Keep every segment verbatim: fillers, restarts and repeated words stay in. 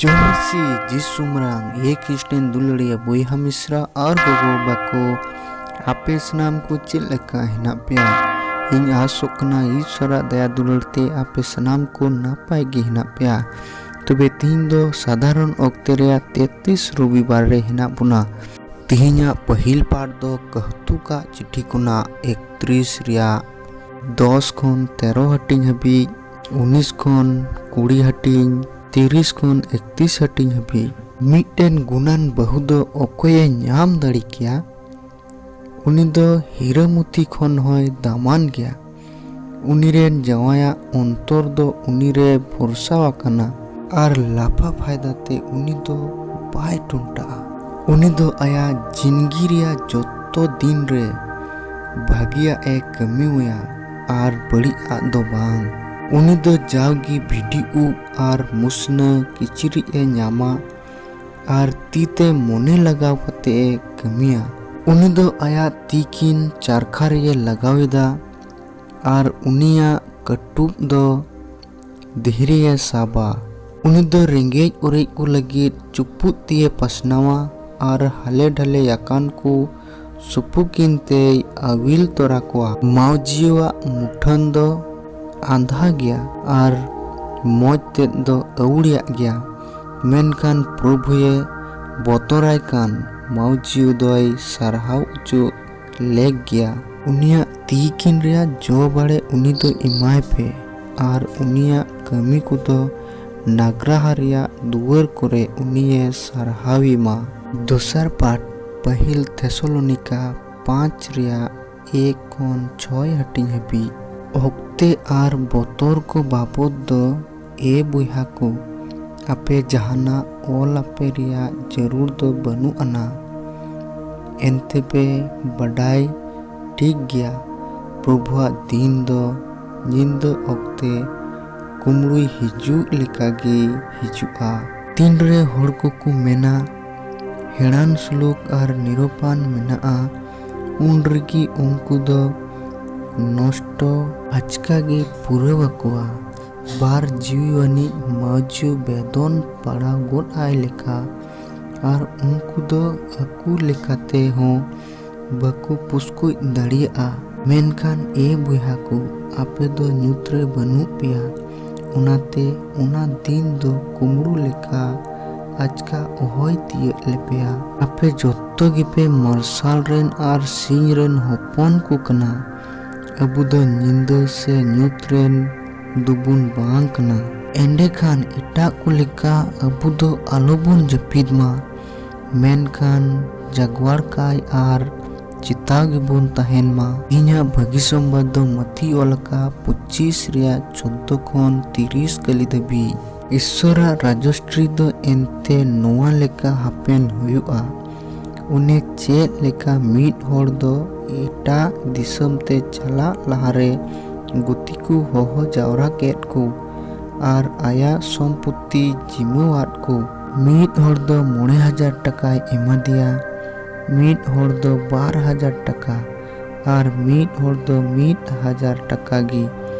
ᱡᱚᱦᱟᱨ ᱥᱤ ᱡᱤᱥᱩ ᱢᱟᱨᱟᱝ, ᱮ ᱠᱷᱨᱤᱥᱴᱟᱱ ᱫᱩᱞᱟᱹᱲᱤᱭᱟᱹ ᱵᱚᱭᱦᱟ ᱢᱤᱥᱨᱟ ᱟᱨ ᱜᱚᱜᱚ ᱵᱟᱵᱟ ᱠᱚ, ᱟᱯᱮ ᱥᱟᱱᱟᱢ ᱠᱚ ᱪᱮᱫ ᱞᱮᱠᱟ ᱦᱮᱱᱟᱜ ᱯᱮᱭᱟ? ᱤᱧ ᱟᱥᱚᱜ ᱠᱟᱱᱟ ᱤᱥᱣᱚᱨᱟᱜ ᱫᱟᱭᱟ ᱫᱩᱞᱟᱹᱲ ᱛᱮ ᱟᱯᱮ ᱥᱟᱱᱟᱢ ᱠᱚ ᱱᱟᱯᱟᱭ ᱜᱮ ᱦᱮᱱᱟᱜ ᱯᱮᱭᱟ᱾ ᱛᱚᱵᱮ ᱛᱤᱦᱤᱧ ᱫᱚ ᱥᱟᱫᱷᱟᱨᱚᱱ ᱚᱠᱛᱮ ᱨᱮᱭᱟᱜ ᱛᱮᱛᱨᱤᱥ ᱨᱚᱵᱤᱵᱟᱨ ᱨᱮ ᱦᱮᱱᱟᱜ ᱵᱚᱱᱟ᱾ ᱛᱤᱦᱤᱧᱟᱜ ᱯᱟᱹᱦᱤᱞ ᱯᱟᱴ ᱫᱚ ᱠᱟᱹᱦᱛᱩᱠᱟᱜ ᱪᱤᱴᱷᱤ ᱠᱷᱚᱱᱟᱜ ᱮᱠᱛᱨᱤᱥ ᱨᱮᱭᱟᱜ ᱫᱚᱥ ᱠᱷᱚᱱ ᱛᱮᱨᱚ ᱦᱟᱹᱴᱤᱧ ᱦᱟᱹᱵᱤᱡ, ᱩᱱᱤᱥ ᱠᱷᱚᱱ ᱠᱩᱲᱤ ᱦᱟᱹᱴᱤᱧ, ᱛᱤᱨᱤᱥ ᱠᱷᱚᱱ ᱮᱠᱛᱨᱤᱥ ᱦᱟᱹᱴᱤᱧ ᱦᱟᱹᱵᱤᱡ᱾ ᱢᱤᱫᱴᱮᱱ ᱜᱩᱱᱟᱱ ᱵᱟᱹᱦᱩ ᱫᱚ ᱚᱠᱚᱭᱮ ᱧᱟᱢ ᱫᱟᱲᱮ ᱠᱮᱭᱟ? ᱩᱱᱤ ᱫᱚ ᱦᱤᱨᱟᱹ ᱢᱩᱛᱤ ᱠᱷᱚᱱ ᱦᱚᱸᱭ ᱫᱟᱢᱟᱱ ᱜᱮᱭᱟ᱾ ᱩᱱᱤ ᱨᱮᱱ ᱡᱟᱶᱟᱭᱟᱜ ᱚᱱᱛᱚᱨ ᱫᱚ ᱩᱱᱤ ᱨᱮ ᱵᱷᱚᱨᱥᱟ ᱟᱠᱟᱱᱟ ᱟᱨ ᱞᱟᱯᱷᱟ ᱯᱷᱟᱭᱫᱟ ᱛᱮ ᱩᱱᱤ ᱫᱚ ᱵᱟᱭ ᱴᱩᱱᱴᱟᱜᱼᱟ᱾ ᱩᱱᱤ ᱫᱚ ᱟᱭᱟᱜ ᱡᱤᱱᱜᱤ ᱨᱮᱭᱟᱜ ᱡᱚᱛᱚ ᱫᱤᱱ ᱨᱮ ᱵᱷᱟᱹᱜᱤᱭᱟᱜ ᱮ ᱠᱟᱹᱢᱤᱭᱟ ᱟᱨ ᱵᱟᱹᱲᱤᱡᱟᱜ ᱫᱚ ᱵᱟᱝ᱾ ᱩᱱᱤ ᱫᱚ ᱡᱟᱣᱜᱮ ᱵᱷᱤᱰᱤ ᱩᱵ ᱟᱨ ᱢᱩᱥᱱᱟᱹ ᱠᱤᱪᱨᱤᱡ ᱮ ᱧᱟᱢᱟ ᱟᱨ ᱛᱤ ᱛᱮ ᱢᱚᱱᱮ ᱞᱟᱜᱟᱣ ᱠᱟᱛᱮ ᱮ ᱠᱟᱹᱢᱤᱭᱟ᱾ ᱩᱱᱤ ᱫᱚ ᱟᱭᱟᱜ ᱛᱤ ᱠᱤᱱ ᱪᱟᱨᱠᱷᱟ ᱨᱮᱭ ᱞᱟᱜᱟᱣ ᱮᱫᱟ ᱟᱨ ᱩᱱᱤᱭᱟᱜ ᱠᱟᱹᱴᱩᱵ ᱫᱚ ᱫᱷᱤᱨᱤᱭᱮ ᱥᱟᱵᱟ᱾ ᱩᱱᱤ ᱫᱚ ᱨᱮᱸᱜᱮᱡ ᱚᱨᱮᱡ ᱠᱚ ᱞᱟᱹᱜᱤᱫ ᱪᱩᱯᱩᱫ ᱛᱤᱭᱮ ᱯᱟᱥᱱᱟᱣᱟ ᱟᱨ ᱦᱟᱞᱮ ᱰᱷᱟᱞᱮ ᱟᱠᱟᱱ ᱠᱚ ᱥᱩᱯᱩᱠᱤᱱ ᱛᱮᱭ ᱟᱹᱣᱤᱞ ᱛᱚᱨᱟ ᱠᱚᱣᱟ᱾ ᱢᱟᱣᱡᱤᱭᱩᱣᱟᱜ ᱢᱩᱴᱷᱟᱹᱱ ᱫᱚ ᱟᱸᱫᱷᱟ ᱜᱮᱭᱟ ᱟᱨ ᱢᱚᱡᱽ ᱛᱮᱫ ᱫᱚ ᱟᱹᱣᱲᱤᱭᱟᱜ ᱜᱮᱭᱟ, ᱢᱮᱱᱠᱷᱟᱱ ᱯᱨᱚᱵᱷᱩᱭᱮ ᱵᱚᱛᱚᱨᱟᱭ ᱠᱟᱱ ᱢᱟᱣᱡᱤᱭᱩ ᱫᱚᱭ ᱥᱟᱨᱦᱟᱣ ᱚᱪᱚ ᱞᱮᱠ ᱜᱮᱭᱟ᱾ ᱩᱱᱤᱭᱟᱜ ᱛᱤ ᱠᱤᱱ ᱨᱮᱭᱟᱜ ᱡᱚ ᱵᱟᱲᱮ ᱩᱱᱤ ᱫᱚ ᱮᱢᱟᱭ ᱯᱮ, ᱟᱨ ᱩᱱᱤᱭᱟᱜ ᱠᱟᱹᱢᱤ ᱠᱚᱫᱚ ᱱᱟᱜᱽᱨᱟᱦᱟ ᱨᱮᱭᱟᱜ ᱫᱩᱣᱟᱹᱨ ᱠᱚᱨᱮ ᱩᱱᱤᱭᱮ ᱥᱟᱨᱦᱟᱣᱤ ᱢᱟ᱾ ᱫᱚᱥᱟᱨ ᱯᱟᱴ, ᱯᱟᱹᱦᱤᱞ ᱛᱷᱮᱥᱟᱞᱳᱱᱤᱠᱟ ᱯᱟᱸᱪ ᱨᱮᱭᱟᱜ ᱮᱠ ᱠᱷᱚᱱ ᱪᱷᱚᱭ ᱦᱟᱹᱴᱤᱧ ᱦᱟᱹᱵᱤᱡ᱾ ᱚᱠᱛᱮ ᱟᱨ ᱵᱚᱛᱚᱨ ᱠᱚ ᱵᱟᱵᱚᱫ ᱫᱚ, ᱮ ᱵᱚᱭᱦᱟ ᱠᱚ, ᱟᱯᱮ ᱡᱟᱦᱟᱱᱟᱜ ᱚᱞ ᱟᱯᱮ ᱨᱮᱭᱟᱜ ᱡᱟᱹᱨᱩᱲ ᱫᱚ ᱵᱟᱹᱱᱩᱜ ᱟᱱᱟ᱾ ᱮᱱᱛᱮ ᱯᱮ ᱵᱟᱰᱟᱭ ᱴᱷᱤᱠ ᱜᱮᱭᱟ, ᱯᱨᱚᱵᱷᱩᱣᱟᱜ ᱫᱤᱱ ᱫᱚ ᱧᱤᱫᱟᱹ ᱚᱠᱛᱮ ᱠᱩᱢᱲᱩᱭ ᱦᱤᱡᱩᱜ ᱞᱮᱠᱟᱜᱮ ᱦᱤᱡᱩᱜᱼᱟ᱾ ᱛᱤᱱᱨᱮ ᱦᱚᱲ ᱠᱚᱠᱚ ᱢᱮᱱᱟ, ᱦᱮᱲᱟᱱ ᱥᱩᱞᱩᱠ ᱟᱨ ᱱᱤᱨᱩᱯᱟᱱ ᱢᱮᱱᱟᱜᱼᱟ, ᱩᱱ ᱨᱮᱜᱮ ᱩᱱᱠᱩ ᱫᱚ ᱱᱚᱥᱴᱚ ᱟᱪᱠᱟ ᱜᱮ ᱯᱩᱨᱟᱹᱣ ᱟᱠᱚᱣᱟ᱾ ᱵᱟᱨ ᱡᱤᱣᱤᱣᱟᱱᱤᱡ ᱢᱟᱹᱡᱩ ᱵᱮᱫᱚᱱ ᱯᱟᱲᱟᱣ ᱜᱚᱫ ᱟᱭ ᱞᱮᱠᱟ, ᱟᱨ ᱩᱱᱠᱩ ᱫᱚ ᱟᱹᱠᱩ ᱞᱮᱠᱟᱛᱮ ᱦᱚᱸ ᱵᱟᱠᱚ ᱯᱩᱥᱠᱩᱡ ᱫᱟᱲᱮᱭᱟᱜᱼᱟ᱾ ᱢᱮᱱᱠᱷᱟᱱ ᱮ ᱵᱚᱭᱦᱟ ᱠᱚ, ᱟᱯᱮ ᱫᱚ ᱧᱩᱛ ᱨᱮ ᱵᱟᱹᱱᱩᱜ ᱯᱮᱭᱟ, ᱚᱱᱟᱛᱮ ᱚᱱᱟ ᱫᱤᱱ ᱫᱚ ᱠᱩᱢᱵᱽᱲᱩ ᱞᱮᱠᱟ ᱟᱪᱠᱟ ᱚᱦᱚᱭ ᱛᱤᱭᱟᱹᱜ ᱞᱮᱯᱮᱭᱟ᱾ ᱟᱯᱮ ᱡᱚᱛᱚ ᱜᱮᱯᱮ ᱢᱟᱨᱥᱟᱞ ᱨᱮᱱ ᱟᱨ ᱥᱤᱧ ᱨᱮᱱ ᱦᱚᱯᱚᱱ ᱠᱚ ᱠᱟᱱᱟ᱾ ᱟᱵᱚ ᱫᱚ ᱧᱤᱫᱟᱹ ᱥᱮ ᱧᱩᱛ ᱨᱮᱱ ᱫᱚᱵᱚᱱ ᱵᱟᱝ ᱠᱟᱱᱟ᱾ ᱮᱸᱰᱮᱠᱷᱟᱱ ᱮᱴᱟᱜ ᱠᱚ ᱞᱮᱠᱟ ᱟᱵᱚ ᱫᱚ ᱟᱞᱚᱵᱚᱱ ᱡᱟᱹᱯᱤᱫ ᱢᱟ, ᱢᱮᱱᱠᱷᱟᱱ ᱡᱟᱜᱽᱣᱟᱨ ᱠᱟᱭ ᱟᱨ ᱪᱮᱛᱟᱣ ᱜᱮᱵᱚᱱ ᱛᱟᱦᱮᱱ ᱢᱟ᱾ ᱤᱧᱟᱹᱜ ᱵᱷᱟᱹᱜᱤ ᱥᱚᱢᱵᱟᱫ ᱫᱚ ᱢᱟᱹᱛᱤ ᱚᱞ ᱟᱠᱟᱫ ᱯᱚᱸᱪᱤᱥ ᱨᱮᱭᱟᱜ ᱪᱳᱫᱽᱫᱳ ᱠᱷᱚᱱ ᱛᱤᱨᱤᱥ ᱠᱟᱹᱞᱤ ᱫᱷᱟᱹᱵᱤᱡ᱾ ᱤᱥᱥᱚᱨᱟᱜ ᱨᱟᱡᱚᱥᱴᱨᱤ ᱫᱚ ᱮᱱᱛᱮ ᱱᱚᱣᱟ ᱞᱮᱠᱟ ᱦᱟᱯᱮᱱ ᱦᱩᱭᱩᱜᱼᱟ᱾ ᱩᱱᱤ ᱪᱮᱫ ᱞᱮᱠᱟ ᱢᱤᱫ ᱦᱚᱲ ᱫᱚ ᱮᱴᱟᱜ ᱫᱤᱥᱚᱢ ᱛᱮ ᱪᱟᱞᱟᱜ ᱞᱟᱦᱟᱨᱮ ᱜᱩᱛᱤ ᱠᱚ ᱦᱚᱦᱚ ᱡᱟᱣᱨᱟ ᱠᱮᱫ ᱠᱚ ᱟᱨ ᱟᱭᱟᱜ ᱥᱚᱢᱯᱚᱛᱤ ᱡᱤᱢᱟᱹᱣᱟᱫ ᱠᱚ᱾ ᱢᱤᱫ ᱦᱚᱲ ᱫᱚ ᱢᱚᱬᱮ ᱦᱟᱡᱟᱨ ᱴᱟᱠᱟᱭ ᱮᱢᱟᱫᱮᱭᱟ, ᱢᱤᱫ ᱦᱚᱲ ᱫᱚ ᱵᱟᱨ ᱦᱟᱡᱟᱨ ᱴᱟᱠᱟ, ᱟᱨ ᱢᱤᱫ ᱦᱚᱲ ᱫᱚ ᱢᱤᱫ ᱦᱟᱡᱟᱨ ᱴᱟᱠᱟ ᱜᱮ᱾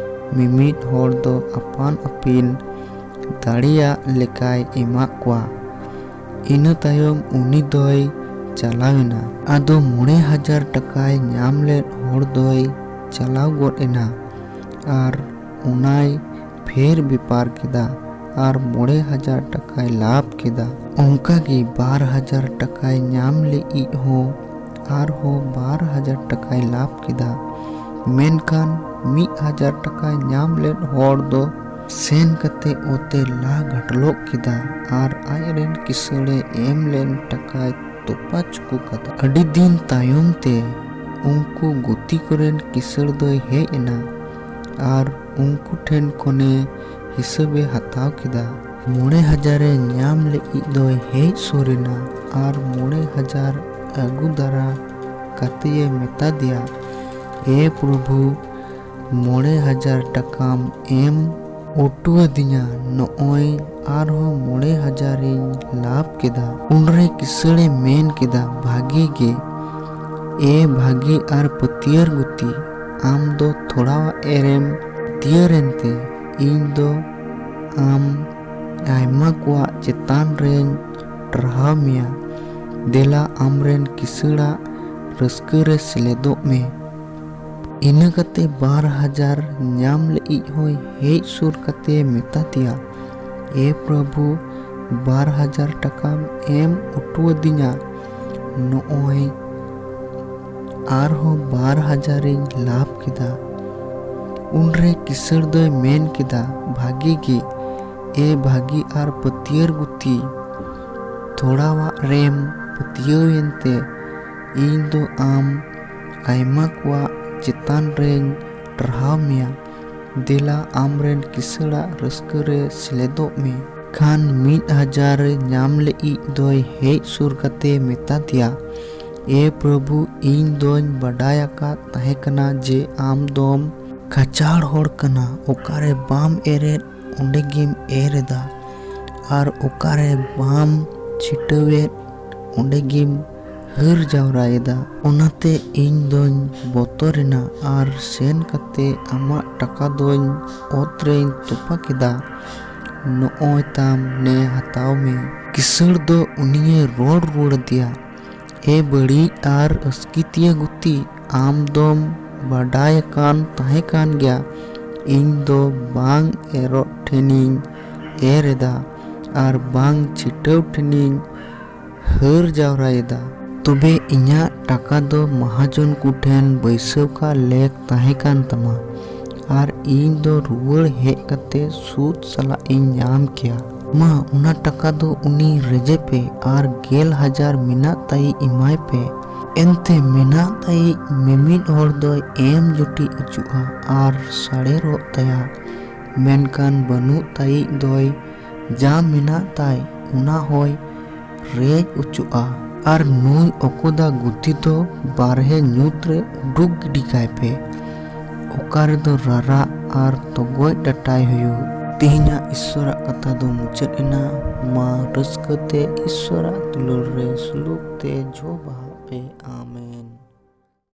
ᱢᱤᱢᱤᱫ ᱦᱚᱲ ᱫᱚ ᱟᱯᱟᱱ ᱟᱹᱯᱤᱱ ᱫᱟᱲᱮᱭᱟᱜ ᱞᱮᱠᱟᱭ ᱮᱢᱟᱫ ᱠᱚᱣᱟ᱾ ᱤᱱᱟᱹ ᱛᱟᱭᱚᱢ ᱩᱱᱤ ᱫᱚᱭ ᱪᱟᱞᱟᱣ ᱮᱱᱟ᱾ ᱟᱫᱚ ᱢᱚᱬᱮ ᱦᱟᱡᱟᱨ ᱴᱟᱠᱟᱭ ᱧᱟᱢ ᱞᱮᱫ ᱦᱚᱲ ᱫᱚᱭ ᱪᱟᱞᱟᱣ ᱜᱚᱫ ᱮᱱᱟ ᱟᱨ ᱚᱱᱟᱭ ᱯᱷᱮᱨ ᱵᱮᱯᱟᱨ ᱠᱮᱫᱟ ᱟᱨ ᱢᱚᱬᱮ ᱦᱟᱡᱟᱨ ᱴᱟᱠᱟᱭ ᱞᱟᱵᱷ ᱠᱮᱫᱟ᱾ ᱚᱱᱠᱟ ᱜᱮ ᱵᱟᱨ ᱦᱟᱡᱟᱨ ᱴᱟᱠᱟᱭ ᱧᱟᱢ ᱞᱮᱫ ᱦᱚᱸ ᱟᱨᱦᱚᱸ ᱵᱟᱨ ᱦᱟᱡᱟᱨ ᱴᱟᱠᱟᱭ ᱞᱟᱵᱷ ᱠᱮᱫᱟ᱾ ᱢᱮᱱᱠᱷᱟᱱ ᱢᱤᱫ ᱦᱟᱡᱟᱨ ᱴᱟᱠᱟᱭ ᱧᱟᱢ ᱞᱮᱫ ᱦᱚᱲ ᱫᱚ ᱥᱮᱱ ᱠᱟᱛᱮ ᱚᱛᱮ ᱞᱟ ᱜᱷᱟᱴᱞᱚᱜ ᱠᱮᱫᱟ ᱟᱨ ᱟᱡ ᱨᱮᱱ ᱠᱤᱥᱟᱹᱬᱮ ᱮᱢ ᱞᱮᱱ ᱴᱟᱠᱟᱭ ᱛᱚᱯᱟ ᱪᱩᱠᱩ ᱠᱟᱫᱟ᱾ ᱟᱹᱰᱤ ᱫᱤᱱ ᱛᱟᱭᱚᱢ ᱛᱮ ᱩᱱᱠᱩ ᱜᱩᱛᱤ ᱠᱚᱨᱮᱱ ᱠᱤᱥᱟᱹᱬ ᱫᱚᱭ ᱦᱮᱡ ᱮᱱᱟ ᱟᱨ ᱩᱱᱠᱩ ᱴᱷᱮᱱ ᱠᱷᱚᱱᱮ ᱦᱤᱥᱟᱹᱵᱮ ᱦᱟᱛᱟᱣ ᱠᱮᱫᱟ᱾ ᱢᱚᱬᱮ ᱦᱟᱡᱟᱨᱮ ᱧᱟᱢ ᱞᱟᱹᱜᱤᱫ ᱫᱚᱭ ᱦᱮᱡ ᱥᱩᱨ ᱮᱱᱟ ᱟᱨ ᱢᱚᱬᱮ ᱦᱟᱡᱟᱨ ᱟᱹᱜᱩ ᱫᱟᱨᱟ ᱠᱟᱛᱮᱭ ᱢᱮᱛᱟ ᱫᱮᱭᱟ, "ᱮ ᱯᱨᱚᱵᱷᱩ, ᱢᱚᱬᱮ ᱦᱟᱡᱟᱨ ᱴᱟᱠᱟᱢ ᱮᱢ ᱚᱴᱚ ᱟᱹᱫᱤᱧᱟ, ᱱᱚᱜᱼᱚᱭ ᱟᱨᱦᱚᱸ ᱢᱚᱬᱮ ᱦᱟᱡᱟᱨᱤᱧ ᱞᱟᱵᱷ ᱠᱮᱫᱟ᱾" ᱩᱱᱨᱮ ᱠᱤᱥᱟᱹᱬᱮ ᱢᱮᱱ ᱠᱮᱫᱟ, "ᱵᱷᱟᱜᱮ ᱜᱮ, ᱮ ᱵᱷᱟᱜᱮ ᱟᱨ ᱯᱟᱹᱛᱭᱟᱹᱨ ᱜᱩᱛᱤ, ᱟᱢ ᱫᱚ ᱛᱷᱚᱲᱟᱣᱟᱜ ᱮᱨᱮᱢ ᱯᱟᱹᱛᱭᱟᱹᱨ ᱮᱱᱛᱮ, ᱤᱧ ᱫᱚ ᱟᱢ ᱟᱭᱢᱟ ᱠᱚᱣᱟᱜ ᱪᱮᱛᱟᱱ ᱨᱮᱧ ᱴᱟᱨᱦᱟᱣ ᱢᱮᱭᱟ᱾ ᱫᱮᱞᱟ, ᱟᱢᱨᱮᱱ ᱠᱤᱥᱟᱹᱬᱟᱜ ᱨᱟᱹᱥᱠᱟᱹ ᱨᱮ ᱥᱮᱞᱮᱫᱚᱜ ᱢᱮ᱾ ᱤᱱᱟᱹ ᱠᱟᱛᱮ ᱵᱟᱨ ᱦᱟᱡᱟᱨ ᱧᱟᱢ ᱞᱟᱹᱜᱤᱫ ᱦᱚᱸᱭ ᱦᱮᱡ ᱥᱩᱨ ᱠᱟᱛᱮ ᱢᱮᱛᱟ ᱫᱮᱭᱟ, ᱮ ᱯᱨᱚᱵᱷᱩ, ᱵᱟᱨ ᱦᱟᱡᱟᱨ ᱴᱟᱠᱟᱢ ᱮᱢ ᱚᱴᱚ ᱟᱹᱫᱤᱧᱟ, ᱱᱚᱜᱼᱚᱭ ᱟᱨᱦᱚᱸ ᱵᱟᱨ ᱦᱟᱡᱟᱨᱤᱧ ᱞᱟᱵᱷ ᱠᱮᱫᱟ᱾ ᱩᱱᱨᱮ ᱠᱤᱥᱟᱹᱬ ᱫᱚᱭ ᱢᱮᱱ ᱠᱮᱫᱟ, ᱵᱷᱟᱜᱮ ᱜᱮ, ᱮ ᱵᱷᱟᱹᱜᱤ ᱟᱨ ᱯᱟᱹᱛᱭᱟᱹᱨ ᱜᱩᱛᱤ, ᱛᱷᱚᱲᱟᱣᱟᱜ ᱨᱮᱢ ᱯᱟᱹᱛᱭᱟᱹᱣ ᱮᱱᱛᱮ ᱤᱧ ᱫᱚ ᱟᱢ ᱟᱭᱢᱟ ᱠᱚᱣᱟᱜ ᱪᱮᱛᱟᱱ ᱨᱮᱧ ᱴᱟᱨᱦᱟᱣ ᱢᱮᱭᱟ᱾ ᱫᱮᱞᱟ, ᱟᱢᱨᱮᱱ ᱠᱤᱥᱟᱹᱬᱟᱜ ᱨᱟᱹᱥᱠᱟᱹ ᱨᱮ ᱥᱮᱞᱮᱫᱚᱜ ᱢᱮ᱾ ᱠᱷᱟᱱ ᱢᱤᱫ ᱦᱟᱡᱟᱨ ᱧᱟᱢ ᱞᱟᱹᱜᱤᱫ ᱫᱚᱭ ᱦᱮᱡ ᱥᱩᱨ ᱠᱟᱛᱮ ᱢᱮᱛᱟ ᱫᱮᱭᱟ, ᱮ ᱯᱨᱚᱵᱷᱩ, ᱤᱧ ᱫᱚᱧ ᱵᱟᱰᱟᱭ ᱟᱠᱟᱫ ᱛᱟᱦᱮᱸ ᱠᱟᱱᱟ ᱡᱮ ᱟᱢ ᱫᱚᱢ ᱠᱟᱪᱟᱲ ᱦᱚᱲ ᱠᱟᱱᱟ, ᱚᱠᱟᱨᱮ ᱵᱟᱢ ᱮᱨᱮᱫ ᱚᱸᱰᱮ ᱜᱮᱢ ᱮᱨ ᱮᱫᱟ, ᱟᱨ ᱚᱠᱟᱨᱮ ᱵᱟᱢ ᱪᱷᱤᱴᱟᱹᱣᱮᱫ ᱚᱸᱰᱮ ᱜᱮᱢ ᱦᱟᱹᱨ ᱡᱟᱣᱨᱟᱭᱮᱫᱟ᱾ ᱚᱱᱟᱛᱮ ᱤᱧ ᱫᱚᱧ ᱵᱚᱛᱚᱨᱮᱱᱟ ᱟᱨ ᱥᱮᱱ ᱠᱟᱛᱮ ᱟᱢᱟᱜ ᱴᱟᱠᱟ ᱫᱚᱧ ᱚᱛ ᱨᱮᱧ ᱛᱚᱯᱟ ᱠᱮᱫᱟ᱾ ᱱᱚᱜᱼᱚᱭ ᱛᱟᱢ, ᱱᱮ ᱦᱟᱛᱟᱣ ᱢᱮ᱾ ᱠᱤᱥᱟᱹᱬ ᱫᱚ ᱩᱱᱤᱭᱮ ᱨᱚᱲ ᱨᱩᱣᱟᱹᱲ ᱟᱫᱮᱭᱟ, ᱮ ᱵᱟᱹᱲᱤᱡ ᱟᱨ ᱟᱥᱠᱤᱛᱤᱭᱟᱹ ᱜᱩᱛᱤ, ᱟᱢ ᱫᱚᱢ ᱵᱟᱰᱟᱭ ᱟᱠᱟᱱ ᱛᱟᱦᱮᱸ ᱠᱟᱱ ᱜᱮᱭᱟ, ᱤᱧ ᱫᱚ ᱵᱟᱝ ᱮᱨᱚᱜ ᱴᱷᱮᱱᱤᱧ ᱮᱨ ᱮᱫᱟ ᱟᱨ ᱵᱟᱝ ᱪᱷᱤᱴᱟᱹᱣ ᱴᱷᱮᱱᱤᱧ ᱦᱟᱹᱨ ᱡᱟᱣᱨᱟᱭᱮᱫᱟ᱾ ᱛᱚᱵᱮ ᱤᱧᱟᱜ ᱴᱟᱠᱟ ᱫᱚ ᱢᱟᱦᱟᱡᱚᱱ ᱠᱚᱴᱷᱮᱱ ᱵᱟᱹᱭᱥᱟᱹᱣ ᱠᱟᱜ ᱞᱮᱠ ᱛᱟᱦᱮᱸ ᱠᱟᱱ ᱛᱟᱢᱟ, ᱟᱨ ᱤᱧ ᱫᱚ ᱨᱩᱣᱟᱹᱲ ᱦᱮᱡ ᱠᱟᱛᱮ ᱥᱩᱫ ᱥᱟᱞᱟᱜ ᱤᱧ ᱧᱟᱢ ᱠᱮᱭᱟ᱾ ᱢᱟ, ᱚᱱᱟ ᱴᱟᱠᱟ ᱫᱚ ᱩᱱᱤ ᱨᱮᱡᱮ ᱯᱮ ᱟᱨ ᱜᱮᱞ ᱦᱟᱡᱟᱨ ᱢᱮᱱᱟᱜ ᱛᱟᱭᱤᱡ ᱮᱢᱟᱭ ᱯᱮ᱾ ᱮᱱᱛᱮ ᱢᱮᱱᱟᱜ ᱛᱟᱭᱤᱡ ᱢᱤᱢᱤᱫ ᱦᱚᱲ ᱫᱚᱭ ᱮᱢ ᱡᱩᱴᱤᱡ ᱚᱪᱚᱜᱼᱟ ᱟᱨ ᱥᱟᱲᱮᱨᱚᱜ ᱛᱟᱭᱟ, ᱢᱮᱱᱠᱷᱟᱱ ᱵᱟᱹᱱᱩᱜ ᱛᱟᱭᱤᱡ ᱫᱚᱭ ᱡᱟ ᱢᱮᱱᱟᱜ ᱛᱟᱭ ᱚᱱᱟ ᱦᱚᱸᱭ ᱨᱮᱡ ᱚᱪᱚᱜᱼᱟ᱾ ᱟᱨ ᱱᱩᱭ ᱚᱠᱚᱫᱟ ᱜᱩᱛᱤ ᱫᱚ ᱵᱟᱨᱦᱮ ᱧᱩᱛ ᱨᱮ ᱩᱰᱩᱠ ᱜᱤᱰᱤ ᱠᱟᱭ ᱯᱮ, ᱚᱠᱟ ᱨᱮᱫᱚ ᱨᱟᱨᱟᱜ ᱟᱨ ᱛᱚᱜᱚᱡ ᱰᱟᱴᱟᱭ ᱦᱩᱭᱩᱜ᱾ ᱛᱮᱦᱮᱧᱟᱜ ᱤᱥᱥᱚᱨᱟᱜ ᱠᱟᱛᱷᱟ ᱫᱚ ᱢᱩᱪᱟᱹᱫ ᱮᱱᱟ᱾ ᱢᱟ ᱨᱟᱹᱥᱠᱟᱹ ᱛᱮ ᱤᱥᱥᱚᱨᱟᱜ ᱫᱩᱞᱟᱹᱲ ᱨᱮ ᱥᱩᱞᱩᱠ ᱛᱮ ᱡᱚ ᱵᱟᱦᱟᱜ ᱯᱮ᱾ ᱟᱢᱮᱱ᱾